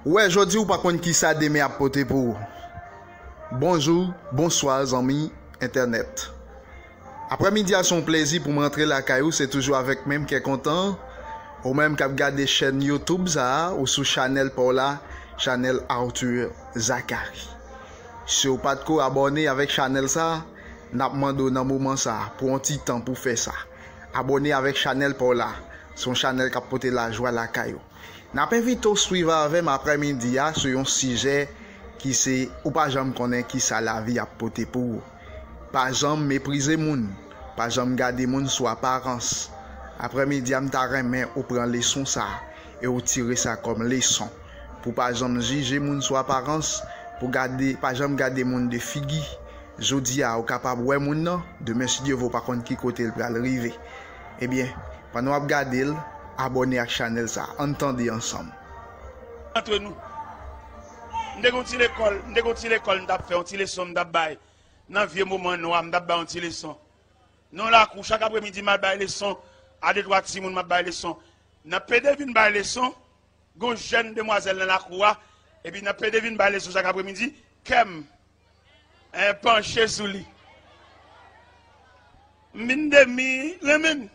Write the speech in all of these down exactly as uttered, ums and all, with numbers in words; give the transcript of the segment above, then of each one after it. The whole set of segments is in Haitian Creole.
Ou wè, jodi ou pa konn kisa demen ap pote pou ou. Bonjou, bonswa, zanmi entènèt. Aprèmidi a se yon plezi pou m rantre lakay ou, se toujou avèk menm kè kontan. Ou menm k ap gade chèn YouTube sa a, ou sou chanèl pa w la, chanèl Arthur Zacharie. Si w pa t ko abòne avèk chanèl sa a, n ap mande w nan moman sa a, pran yon ti tan pou w fè sa. Abòne avèk chanèl pa w la, se yon chanèl k ap pote lajwa lakay ou. N ap envite w swiv avè m aprèmidi a sou yon sijè ki se ou pa janm konnen kisa lavi ap pote pou ou. Pa janm meprize moun, pa janm gade moun sou aparans. Aprèmidi a, m ta renmen ou pran leson sa a e ou tire sa kòm leson. Pou pa janm jije moun sou aparans, pou gade, pa janm gade moun de figi. Jodi a, ou kapab wè moun nan, demen, si Dye vle, ou pa konn ki kote l pral rive. Ebyen, pandan w ap gade l, abòne ak chanèl sa a. Ann tande ansanm. Antre nou. M te gen yon ti lekòl, m te gen yon ti lekòl m t ap fè, yon ti leson m t ap bay. Nan vye moman nwa, m t ap bay yon ti leson. Nan lakou, chak aprèmidi, m al bay leson. A de twa timoun, m ap bay leson. Nan pede vin bay leson, gon jèn demwazèl nan lakou a, epi nan pede vin bay leson chak aprèmidi, kè m, eh, panche sou li. M vin demi renmen l.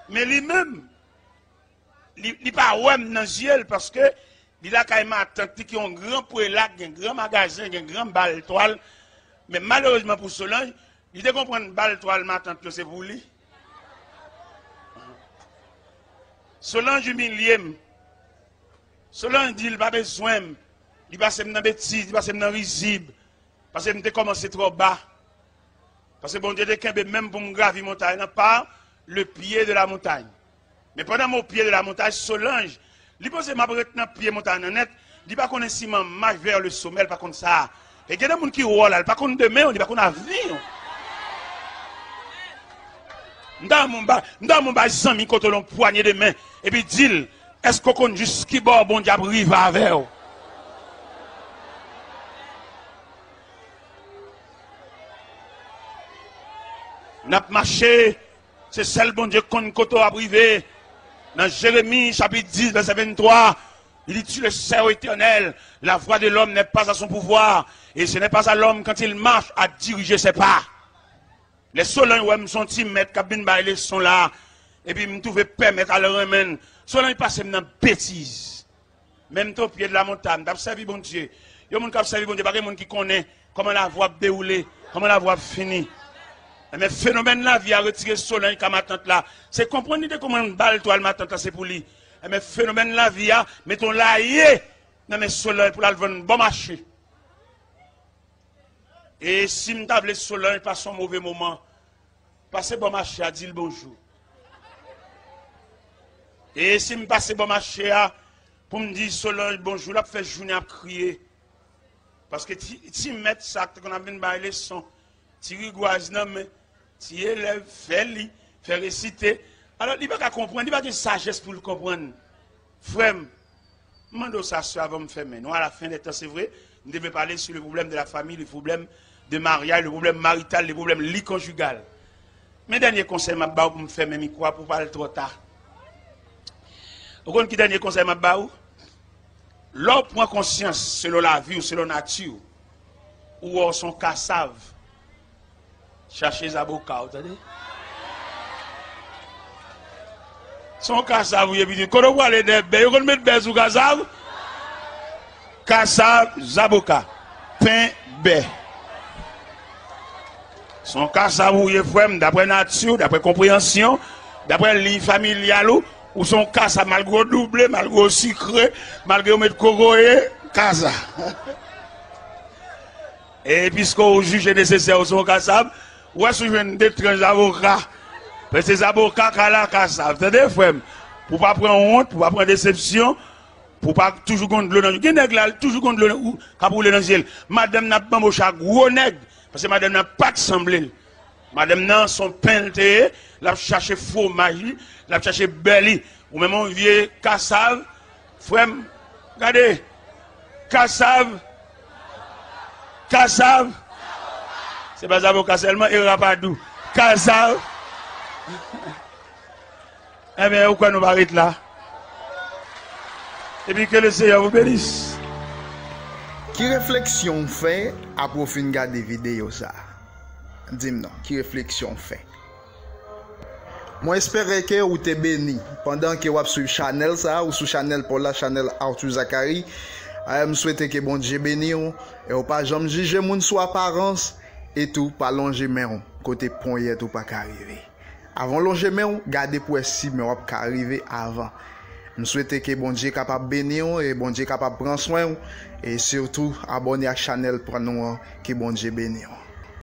Men li menm, li, li pa wè m nan zye l, paske li lakay matant li ki yon gran prela, gen gran magazen, gen gran bal twal. Men malerezman pou Solanj, li te konprann bal twal matant yo se pou li. Solanj imilye m. Solanj di l pa bezwen m. Li pase m nan betiz, li pase m nan rizib. Paske m te kòmanse twò ba. Paske Bondye te kenbe men m pou m gravi montay lan par le pye de la montagne. Men pandan m o pye de la montagne, Solanj, li panse m ap ret nan pye montay lan nèt, li pa konnen si m an mach vè le somè, l pa konn sa. E gen de moun ki wè w la, li pa konn demen w, li pa konn avni w. M ta renmen w ba, m ta renmen w bay zanmi kote w la yon pwanye de men, epi di l, èske w konn jis ki bò Bondye ap rive avè w? N ap mache, se sèl Bondye k konn kote w ap rive. Nan Jeremi chapit dis, vèsè venntwa, li di, tu le sais, ô Éternel, la voie de l'homme n'est pas à son pouvoir, et ce n'est pas à l'homme quand il marche à diriger ses pas. Lè Solanj wè m se yon ti mèt k ap vin bay leson la, epi m twouve pèmèt al renmen l. Solanj pase m nan betiz. Men m te o pye de la montagne, m t ap sèvi Bondye. Yon moun k ap sèvi Bondye, pa gen moun ki konnen kòman lavwa ap dewoule, kòman lavwa ap fini. Enben, fenomèn lavi a retire Solanj ka matant la. Se konprann li te konprann bal twal matant la se pou li. Enben, fenomèn lavi a mete yon laye nan men Solanj pou l al vann bò mache. E si m ta vle Solanj pase yon move moman, pase bò mache a, di l bonjou. E si m pase bò mache a pou m di Solanj bonjou, l ap fè jounen ap kriye. Paske ti, ti mèt sa k te konn ap vin bay leson, ti rigwaz nan men, ti elèv, fè li, fè resite. Alò, li pa ka konprann, li pa gen sajès pou l konprann. Frè m, m mande w sa, sè, avan m fèmen. Nou, à la fin des temps, c'est vrai, m te vle pale sou le problème de la famille, le problème de mariage, le problème marital, le problème lit conjugal. Men dènye konsèy m ap ba w pou m fèmen mikwo a, pou w pa al twò ta. Ou konn ki dènye konsèy m ap ba w? Lè w pran konsyans selon lavi w, selon nati w, ou wè w se yon kasav, chache zaboka w, tande? Se yon kasav ou ye, pitit. Kote w prale dèyè bè? Yo konn met bè sou kasav? Kasav, zaboka, pen, bè. Se yon kasav ou ye, frè m, daprè nati w, daprè konpreyansyon, daprè liy familyal ou, ou se yon kasav, malgre w double, malgre w sikre, malgre yo met kokoye, kasav. E piske w jije nesesè, ou se yon kasav, ou wè si w jwenn de tranch zaboka. Paske se zaboka ka la kasav. Tande, frè m, pou w pa pran wont, pou w pa pran desepsyon, pou w pa toujou gon dlo nan, gen nèg la, toujou gon dlo nan, ou, k ap woule nan zye l. Madanm nan ap banboche a gwo nèg, paske madanm nan pa t sanble l. Madanm nan, se yon pen l te ye, l ap chache fwomaj li, l ap chache bè li. Ou menm yon vye kasav, frè m, gade, kasav, kasav, se pa zaboka sèlman, e rapadou, kasav. Enben, ou kwè nou pa ret la? Et puis que le Seigneur vous bénisse. Ki refleksyon w fè apre w fin gade videyo sa? Di m non, ki refleksyon w fè? Mwen espere ke ou te beni pandan ke w ap swiv chanèl sa, ou sou chanèl pa w la, chanèl Arthur Zacharie. M swete ke Bondye beni w e w pa janm jije moun sou aparans, e tou pa lonje men w kote ponyèt ou pa ka rive. Avan w lonje men w, gade pou wè si men w ap ka rive avan. M swete ke Bondye kapab beni w e Bondye kapab pran swen w, e sitou abòne ak chanèl pa nou an. Ke Bondye beni w.